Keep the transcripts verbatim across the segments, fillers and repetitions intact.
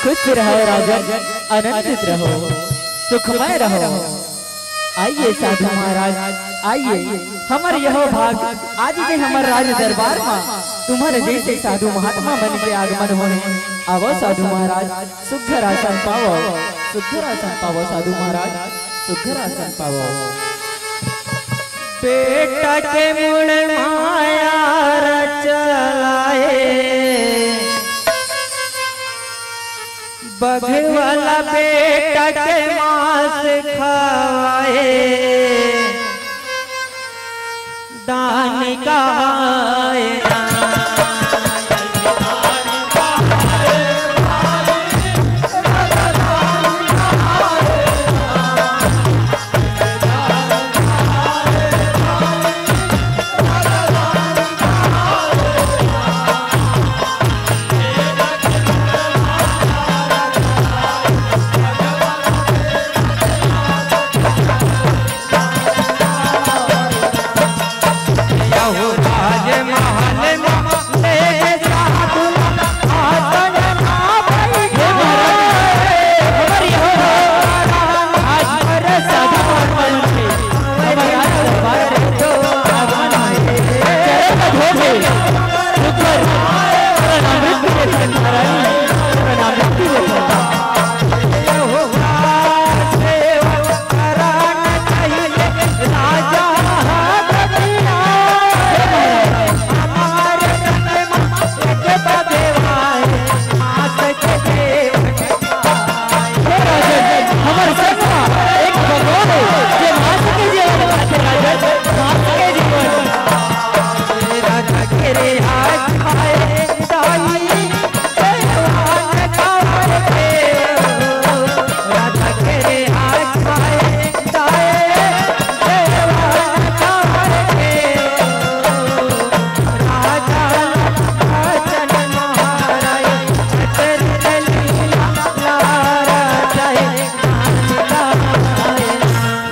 खुश रहो राजन, आनंदित रहो, सुखमय रहो। आइए साधु महाराज, आइए, हमर यह भाग आज के हमर राज दरबार मा तुम्हर जैसे साधु महात्मा मन के आगमन होए। आवो साधु महाराज, सुघर आसन पावो, सुघर आसन पावो साधु महाराज, सुघर आसन पावो। बेटा के मुड़ माया रचलाए, बघे वाला बेटा के मांस खवाए, दान कहाए ना।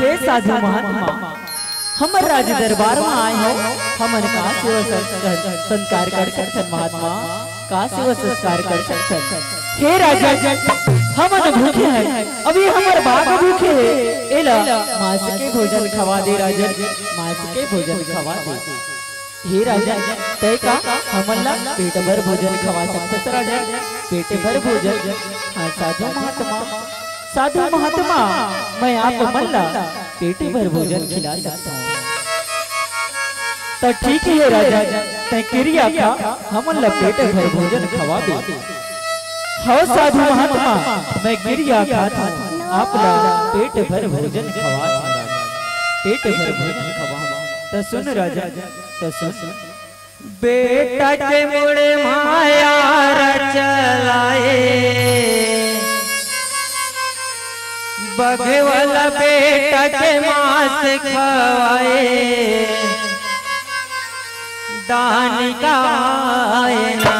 हे साधु महात्मा, हमर राज दरबार म आए हो, हमन का सेवा सं-, संस्कार कर सकथन महात्मा, का सेवा संस्कार कर सकथन? हे राजन, हमन भूखे हन, अभी हमर बाप भूखे हे, एला मांस के भोजन खवा दे राजन, मांस के भोजन खवा दे। हे राजन, तय का हमन ला पेट भर भोजन खवा सकथस राजन? पेट भर भोजन। हाँ साधु महात्मा, साधु महात्मा, मैं आप मन ला पेट भर भोजन खिला सकता हूँ। त ठीक हे राजन, तय किरिया खा, हमन ला पेट भर भोजन खवाबे। हव साधु महात्मा, मैं किरिया खात हूँ, आप ला पेट भर भोजन खवात हूँ राजन, पेट भर भोजन खवा। त सुन राजन, त सुन। बेटा के मुड़ माया रचलाए, बघे वाला बेटा के मांस खवाए, दान कहाए ना।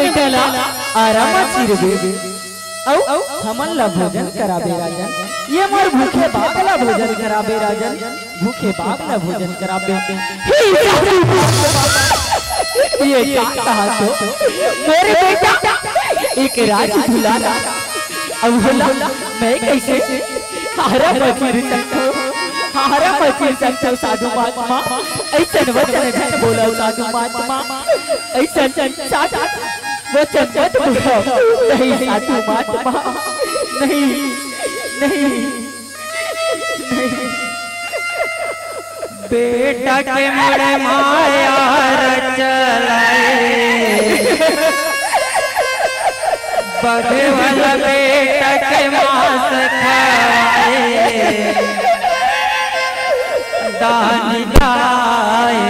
बेटा ला आरा म चिरबे, अउ हमन ला भोजन कराबे राजन। ये मोर भूखे बाघ ला भोजन कराबे राजन, भूखे बाघ ला भोजन कराबे। हे साधु बाबा, ये का कहा तो? मोर बेटा एक राज दुलारा, अउ ओला मैं कइसे आरा म चिर सकथों, आरा म चिर सकथों साधु महात्मा। अइसन वचन झन बोलव साधु महात्मा, अइसन साधु वचन मत बोलव। नहीं साधु महात्मा, नहीं, नहीं, नहीं। बेटा के मुड़ माया रचलाए, बघे वाला बेटा के मांस खाए, दानी दाए।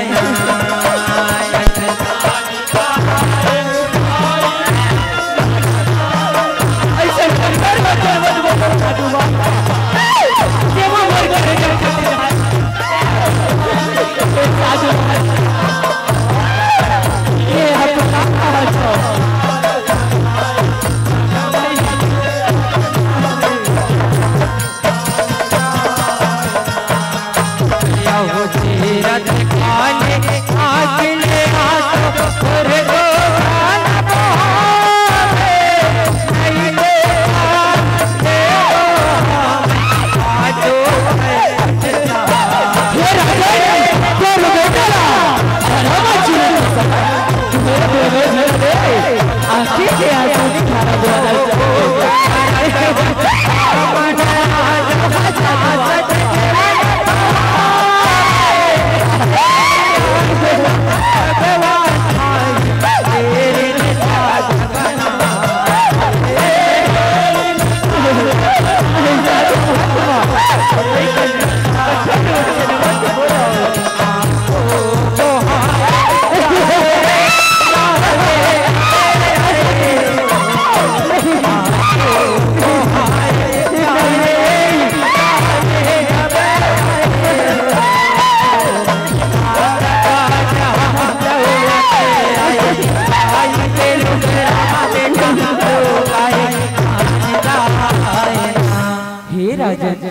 हे राजन,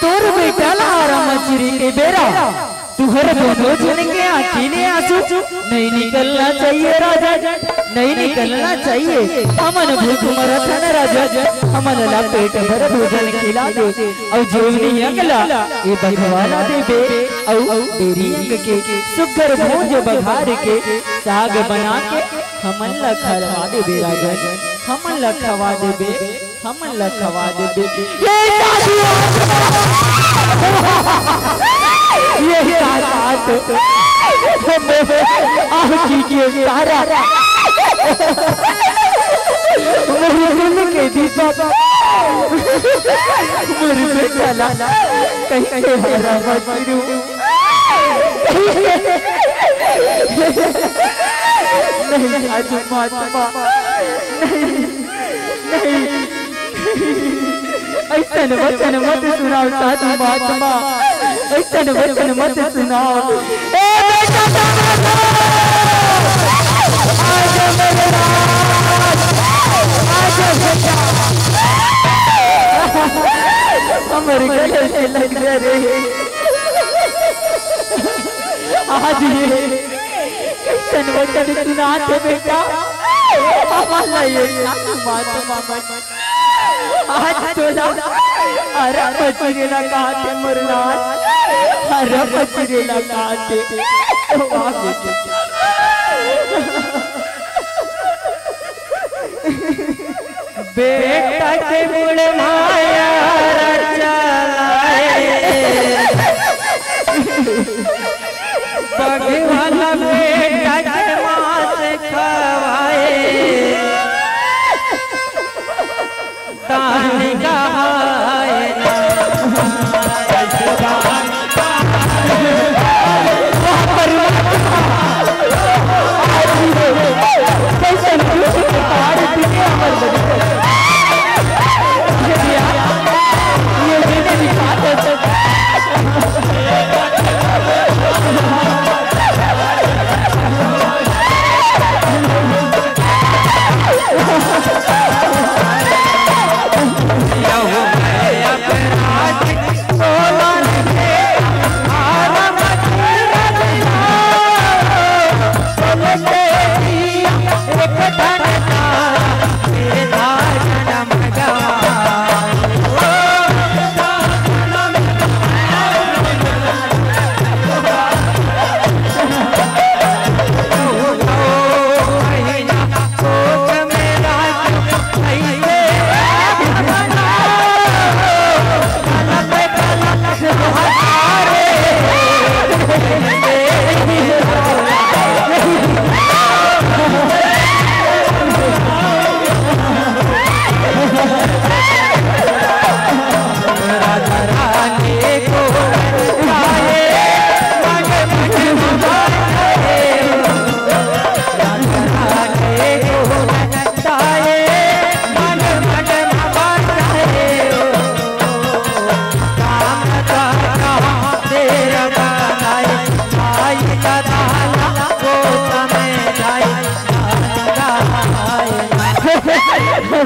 तोर बेटा ला आरा म चिरे के बेरा तुहर दोनों झन के आँखी ले आंसू नहीं निकलना चाहिए राजन, नहीं निकलना चाहिए। हमन भूख मरत हन राजन, हमन ला पेट भर भोजन खिला दे। अउ जेवनी अंग ला ए बघवा ला देबे, अउ डेरी अंग के सुग्घर भूंज बघार के साग बना के हमन ला खवा देबे राजन, हमन ला खवा देबे, हमन ला खवा देबे। ये साधु, ये साधु, आँखी के तारा, मोर दिल के दीपक, मोर बेटा ला कइसे हरा मत करूं। नहीं, साधु महात्मा, नहीं, नहीं, अइसन वचन मत सुनाव साधु महात्मा, अइसन वचन मत सुनाव। ए बेटा, आ जा मेरे राज, आ जा बेटा। हमर गले से लग जा रे। आज ये कइसन वचन सुनात हे बेटा, हमन ला ये साधु महात्मा मन आज तोला अरा म चिरे ला काथे मोर लाल, अरा म चिरे ला काथे। वाह बेटा। बेटा के मुड़ माया रचलाए, बघे वाला बेटा के मांस खवाए, दान कहाए ना।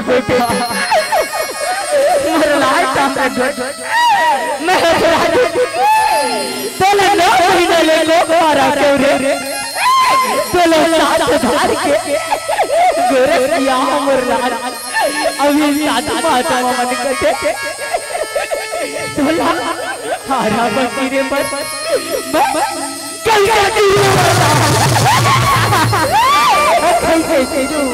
बेटा, मोर लाल ताम्रध्वज, मैं अपराधी। तोला नौ महीना ले कोख मा राखेंव रे। तोला साथ धार के गोरखिया मोर लाल। अभी सात माता मन कथे। तोला हारा बकी रे बस। मैं कइसे जीऊँ? कइसे जीऊँ?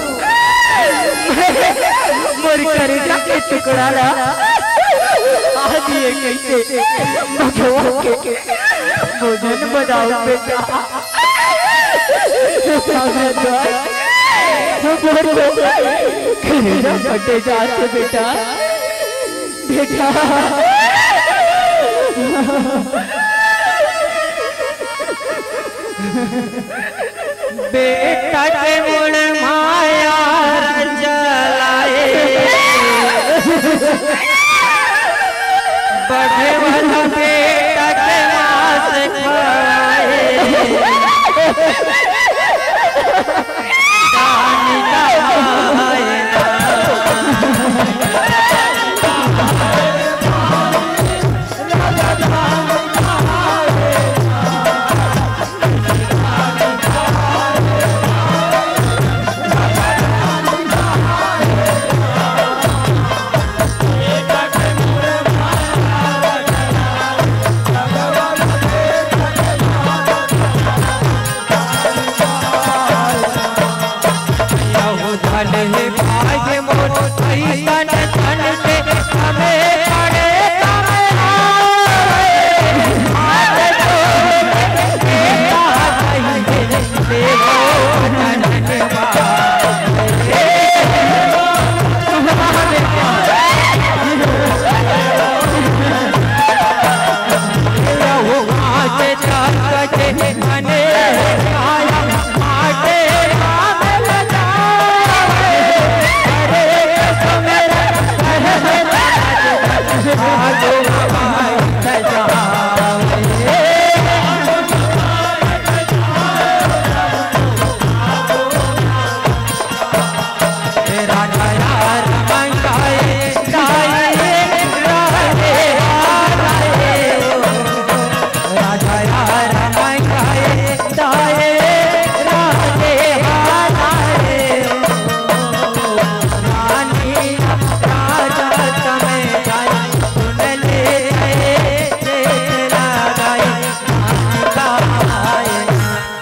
मोर करेजा के टुकड़ा ला आदि ये कइसे भगवान के भोजन बनाऊँ बेटा? मोर तो करेजा फटे जात हे बेटा। बेटा। बेटा के मुड़ माया चलाए, बढ़े वाला बेटा के मांस खवाए।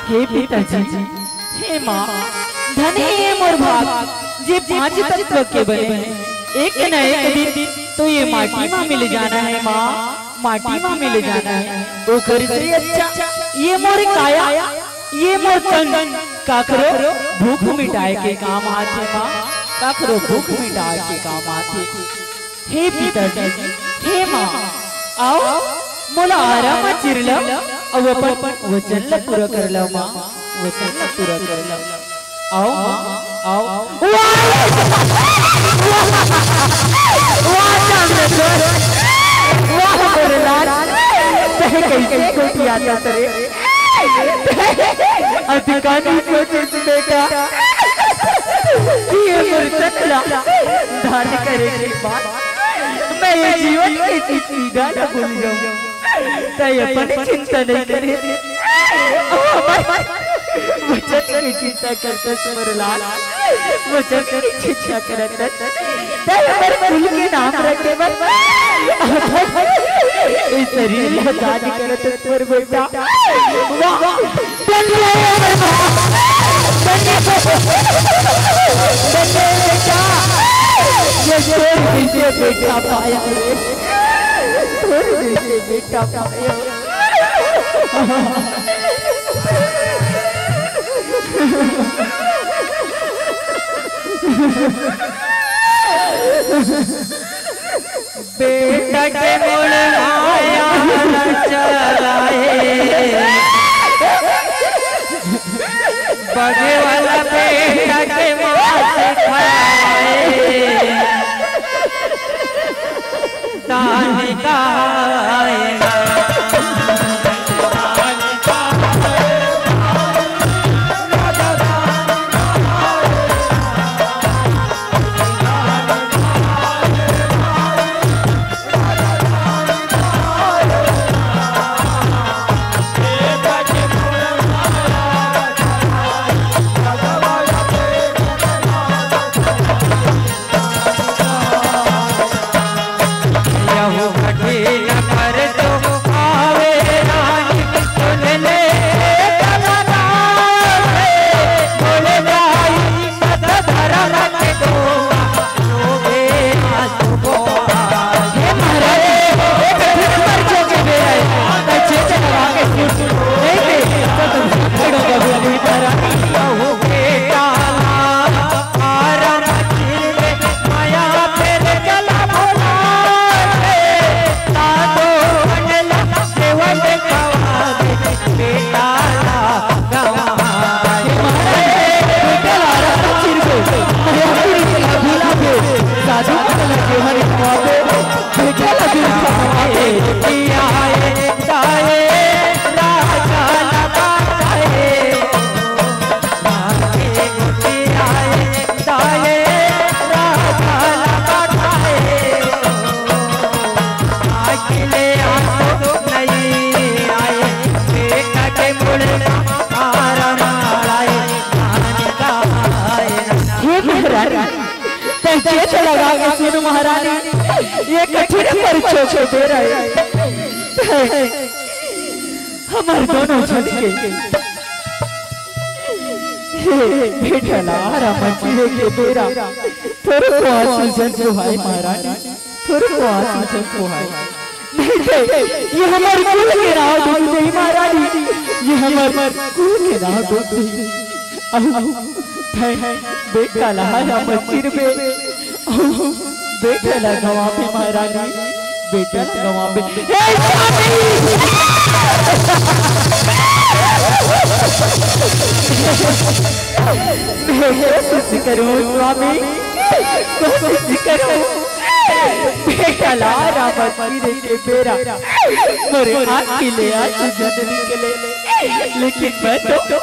हे पिताजी, हे माँ, धन हे मोर भाग, जे पांच तत्व के बने हे। एक न एक दिन तो ये माटी मा मिल जाना हे माँ, माटी मा मिल जाना हे। ओकर से अच्छा ये मोर काया, ये मोर तन काकरो भूख मिटाए के काम आथे माँ, काकरो भूख मिटाए के काम आथे। हे पिताजी, हे माँ, आओ, मोला आरा मा चिर लव, अउ अपन वचन ला पूरा कर लव माँ, वचन ला पूरा कर लव। आओ माँ, आओ। वाह! वाह, वाह, वाह, वाह, मोर लाल, तैं कइसे गोठियाथस रे? अधिकानी सोचिस बेटा, कि ये मोर तन ला दान करे के बाद मैं ये जीवन के चित पीड़ा ला भूल जाऊं। तैं अपन चिंता नहीं करे। वचन के चिंता करथस मोर लाल, वचन के चिंता करथस। तैं हमर कुल के नाम रखे बर ए शरीर ला दान करथस मोर बेटा। वाह, धन्य हे माँ, धन्य हे, धन्य हे बेटा, ये तोर जइसे बेटा पाया रे, तोर जइसे बेटा पाया। बेटा के मुड़ माया न चलाए, बड़े वाला बेटा के मांस खाए। तान कहाए। महारानी, ये कठिन परीक्षा के बेरा हे। हमर दोनों झन के हे बेटा ला आराम चिरे के बेरा थोरको आंसू झन पोहाय महारानी, थोरको आंसू झन पोहाय। नहीं, नहीं, ये हमर कुल के नाव डूब जाही महारानी, ये हमर कुल के नाव डूब जाही। अहू, अहू, बेटा ला आराम चिरबे, अहू, बेटा ला गंवाबे महारानी, बेटा ला गंवाबे। हे स्वामी! मैं कोशिश करूं स्वामी, कोशिश करूं। बेटा ला आराम चिरे के बेरा मोरे आंखी ले आंसू झन निकले, लेकिन मैं तो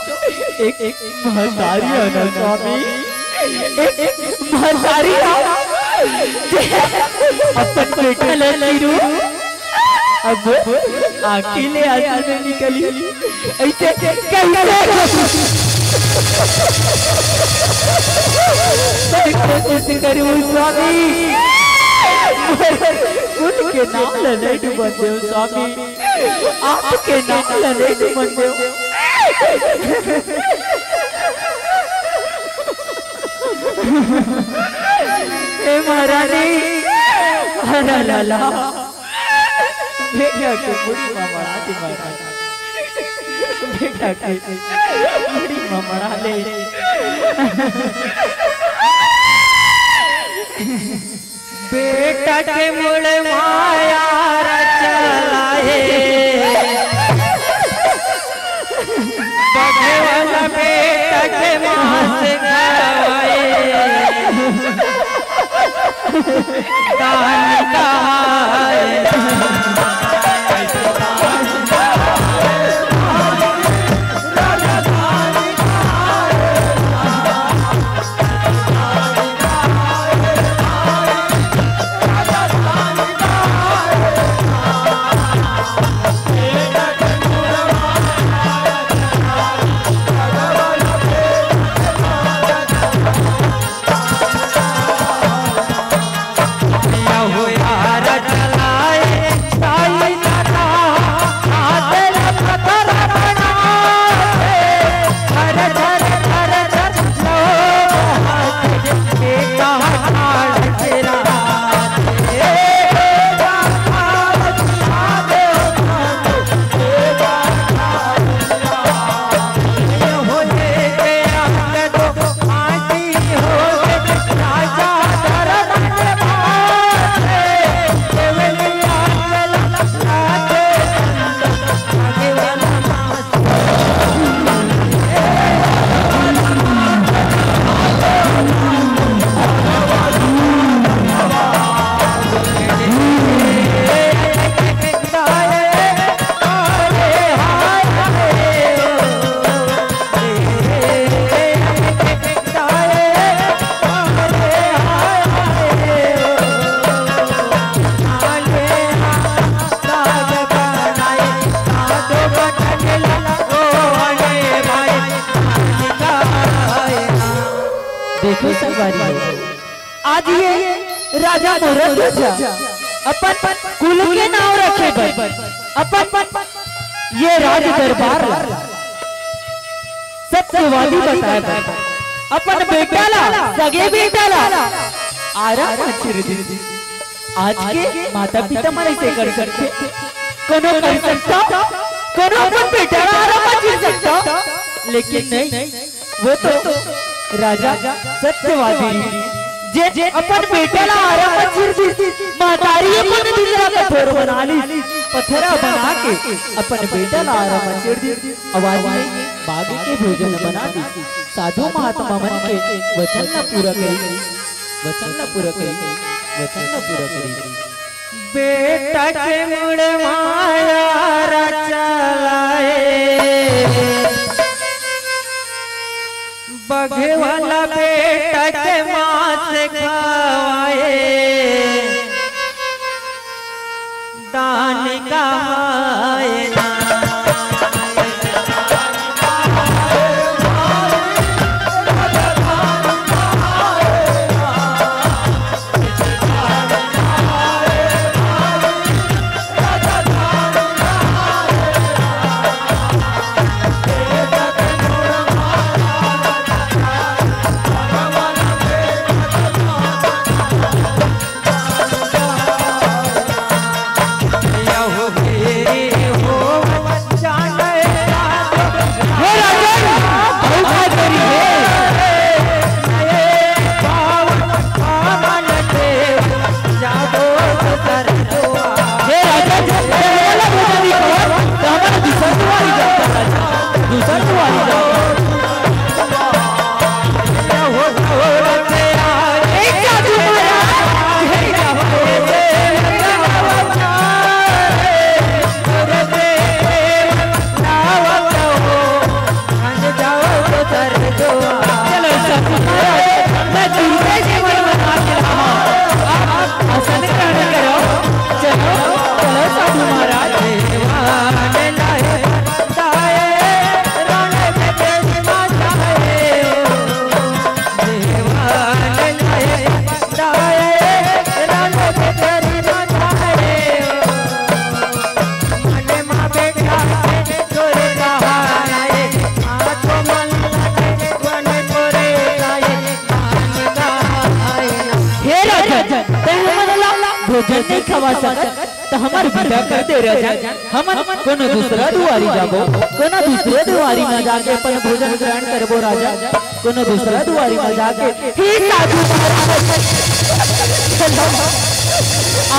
एक, एक महतारी हंव ना स्वामी, एक, एक महतारी हंव, जे अपन बेटा ला चिरहूं, अब आंखी ले आंसू नइ निकलही। अइसे कइसे कोशिश करूं स्वामी, मोर कुल के नाव ला नइ डूबन देव स्वामी, आपके नाव ला नइ डूबन देव। हे महारानी, अरे ला ला। बेटा के मुड़ी म मड़ा दे महाराज। बेटा के मुड़ी म मड़ा ले। बेटा के मुड़ माया रचलाए। बघे वाला बेटा के मांस खवाए। दान कहाए। देखो संगवारी हो, आज ये राजा मोरल राजा अपन कुल के नाव रखे बर, अपन ये राज दरबार ला सत्यवादी बताए बर, अपन बेटा ला, सगे बेटा ला आरा म चिर दिस। आज के माता पिता मन अइसे कर सकथे? कोनो कर सकता? कोनो अपन बेटा ला आरा म चिर सकता? लेकिन नहीं, वो तो राजा सत्यवादी रिहिस, जे अपन बेटा ला आरा म चिर दिस, महतारी अपन दूसरा कठोर बना लिस, पथरा बना के अपन बेटा ला आरा म चिर दिस। अउ आज में बाग के भोजन बना दिस। साधु महात्मा मन के वचन ला पूरा करिस, वचन ला पूरा करिस, वचन ला पूरा करिस। बेटा के मुड़ माया रचलाए, बघे वाला बेटा के मांस खवाए, दान कहाए ना। भोजन नहीं खवा सकत, त हमर बिदा कर दे राजा। हमन कोनो दूसरा दुआरी जाबो, कोनो दूसरा दुआरी म जाके अपन भोजन ग्रहण करबो राजा। कोनो दूसरा दुआरी म जाके, हे साधु महाराज, चलो,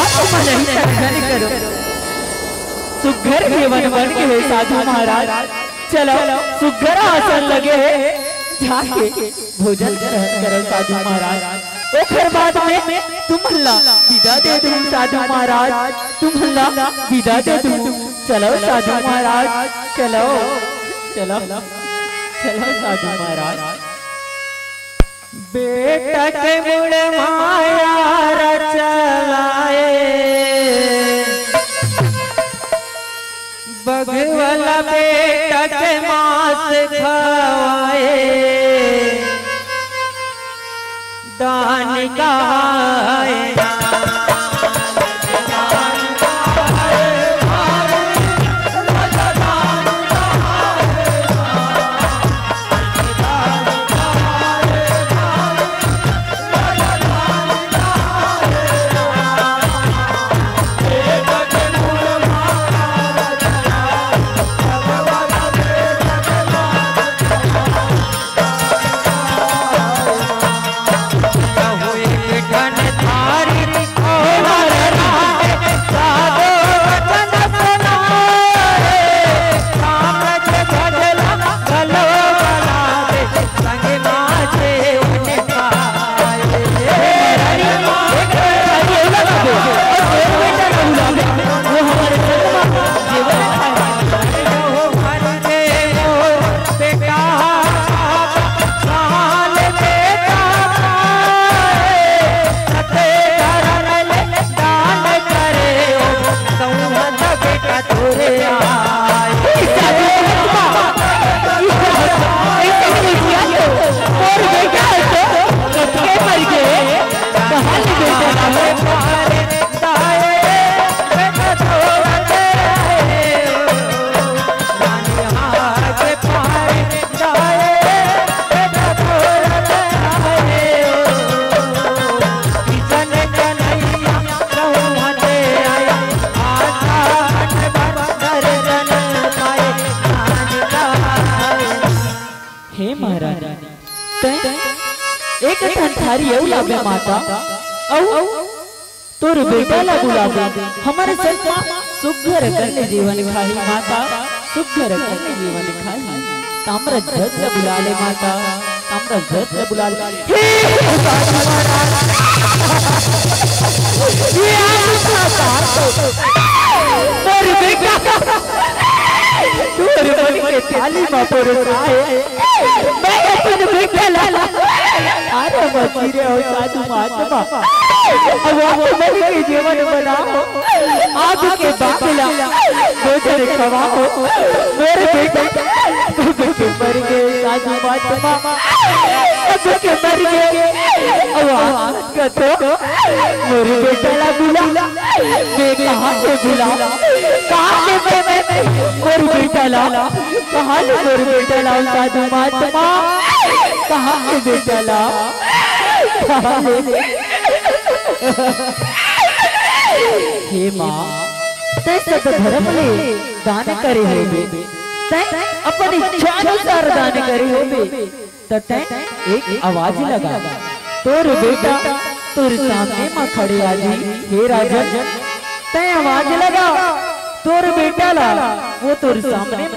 आप मन ही दर्शन करो। सुघर जेवन बन गे हे साधु महाराज, चलो, सुघर आसन लगे हे, जाके भोजन ग्रहण करो साधु महाराज। ओखर बाद में तुमन ला बिदा दे दूं साधु महाराज, तुमन ला बिदा दे दूं। चलो साधु महाराज, चलो, चलो, चलो साधु महाराज। बेटा के मुड़ माया चलाए, बघवला बेटा के मांस खवाए, दान कहाए। हे महारानी, तैं एक ठन थारी अउ लाबे माता, अउ तोर बेटा ला बुलाबे, हमर संग मा सुघर कन जीवन खाही माता, सुघर कन जीवन खाही। ताम्रध्वज ला बुला ले माता, ताम्रध्वज ला बुला ले। हे भगवान, ये आप का साथ मोर बेटा, तोर मन के थाली मा परोसा हे। मैं अपन बेटा ला अरे मसीरे हो साधु महात्मा, अब आप मन के जीवन बनाओ, आग के बादला भोजन खवाओ। मोर बेटा कब के मर गे साधु महात्मा, कब के मर गे। अब आप कथो मोर बेटा ला बुला, मैं कहाँ से बुला, कहाँ से मैं, मैं मोर बेटा ला, कहाँ ले मोर बेटा ला साधु महात्मा, कहाँ ले बेटा ला, कहाँ ले? हे माँ, तैं सत धर्म ले दान करे होबे, तैं अपन इच्छा अनुसार दान करे होबे, त तैं एक आवाज लगा, तोर बेटा तोर सामने म खड़े आजी। हे राजन, तैं आवाज लगा, तोर बेटा ला वो तोर सामने म